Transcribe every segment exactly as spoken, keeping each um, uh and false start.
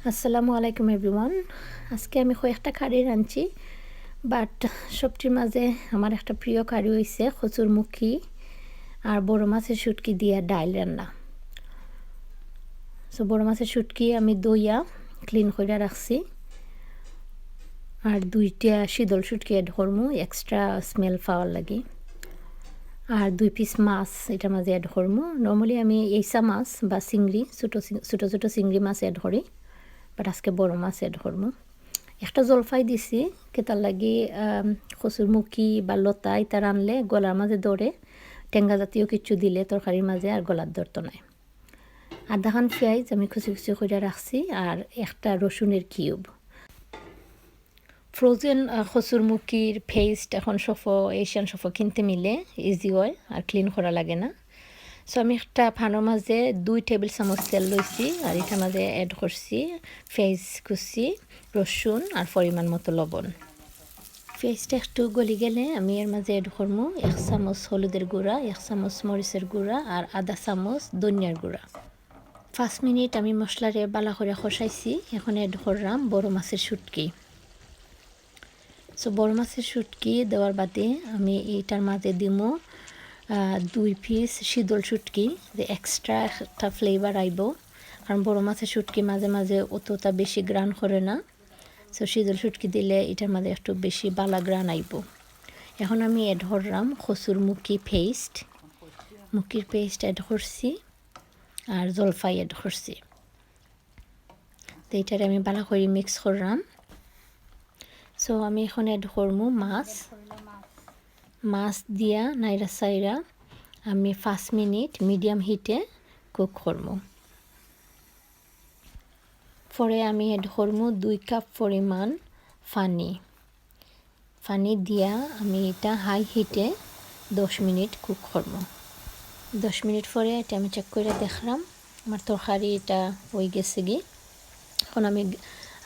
আসসালামু আলাইকুম এভরিওয়ান। আজকে আমি কয়েকটা কারি রানছি, বাট সবটির মাঝে আমার একটা প্রিয় কারি অইছে কচুর মুখি আর বড় মাছের শুটকি দিয়া ডাইল রান্না। সো বড় মাছের শুটকি আমি ধইয়া ক্লিন কইরা রাখছি, আর দুইটা শীতল শুটকি অ্যাড করমু এক্সট্রা স্মেল পাওয়ার লাগি, আর দুই পিস মাছ এটার মাঝে অ্যাড করমু। নর্মালি আমি এইসা মাছ বা চিংড়ি, ছোটো চিং-, ছোটো ছোটো চিংড়ি মাছ অ্যাড করি, বাট আজকে বড় মাছ অ্যাড করমু। একটা জলফাই দিছি, কেতার লাগি, আম, কচুর মুখি বা লতা ইতা রানলে গলার মাঝে ধরে, টেঙ্গা জাতীয় কিছু দিলে তরকারির মাঝে আর গলাত ধরতো নায়। আধাখান পিয়াইজ আমি কুচি কুচি কইরা রাখছি, আর একটা রসুনের কিউব। ফ্রোজেন, আহ, কচুর মুখির পেস্ট এখন সফো, এশিয়ান সফো কিনতে মিলে, ইজি অয় আর ক্লিন করা লাগে না। সো আমি একটা প্যানর মাঝে দুই টেবিল চামচ তেল লইছি, আর ইটার মাঝে অ্যাড করছি পিয়াইজ কুচি, রসুন আর পরিমাণ মতো লবণ। পেস্টটা একটু গলি গেলে আমি এর মাঝে অ্যাড করমু এক চামচ হলুদের গুঁড়া, এক চামচ মরিচের গুঁড়া আর আধা চামচ ধনিয়ার গুঁড়া। পাঁচ মিনিট আমি মশলারে বালা কইরা কষাইছি। এখন অ্যাড করলাম বড় মাছের শুটকি। সো বড় মাছের শুটকি দেওয়ার বাদে আমি ইটার মাঝে দিমু, আহ, দুই পিস শীতল শুটকি, যে এক্সট্রা একটা ফ্লেভার আইবো, কারণ বড় মাছের শুটকি মাঝে মাঝে অতটা বেশি ঘ্রাণ করে না। সো শীতল শুটকি দিলে ইটার মাঝে একটু বেশি বালা ঘ্রাণ আইবো। এখন আমি অ্যাড করলাম কচুর মুখি পেস্ট, মুখির পেস্ট অ্যাড করছি আর জলফাই অ্যাড করছি। তো ইটারে আমি বালা করি মিক্স করলাম। সো আমি এখন অ্যাড করমু মাছ। মাছ দিয়া নাইরা সাইরা আমি পাঁচ মিনিট মিডিয়াম হিটে কুক করমু। পরে আমি অ্যাড করমু দুই কাপ পরিমাণ পানি। পানি দিয়া আমি ইটা হাই হিটে দশ মিনিট কুক করমু। দশ মিনিট পরে ইটা আমি চেক কইরা দেখলাম, আমার তরকারি ইটা অই গেছেগি। এখন আমি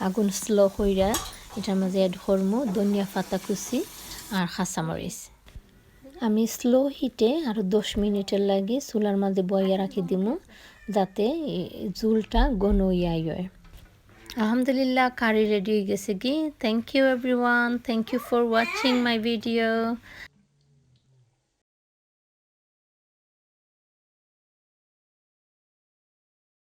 আগুন স্লো কইরা ইটার মাঝে অ্যাড করমু ধনিয়া পাতা কুচি আর কাঁচামরিচ। আমি স্লো হিটে আরো দশ মিনিটের লাগি চুলার মাঝে বইয়া রাখি দিমু, যাতে এই ঝুলটা ঘন অইয়া অয়। আলহামদুলিল্লাহ, কারি রেডি অই গেছেগি। Thank you everyone, thank you for watching my video.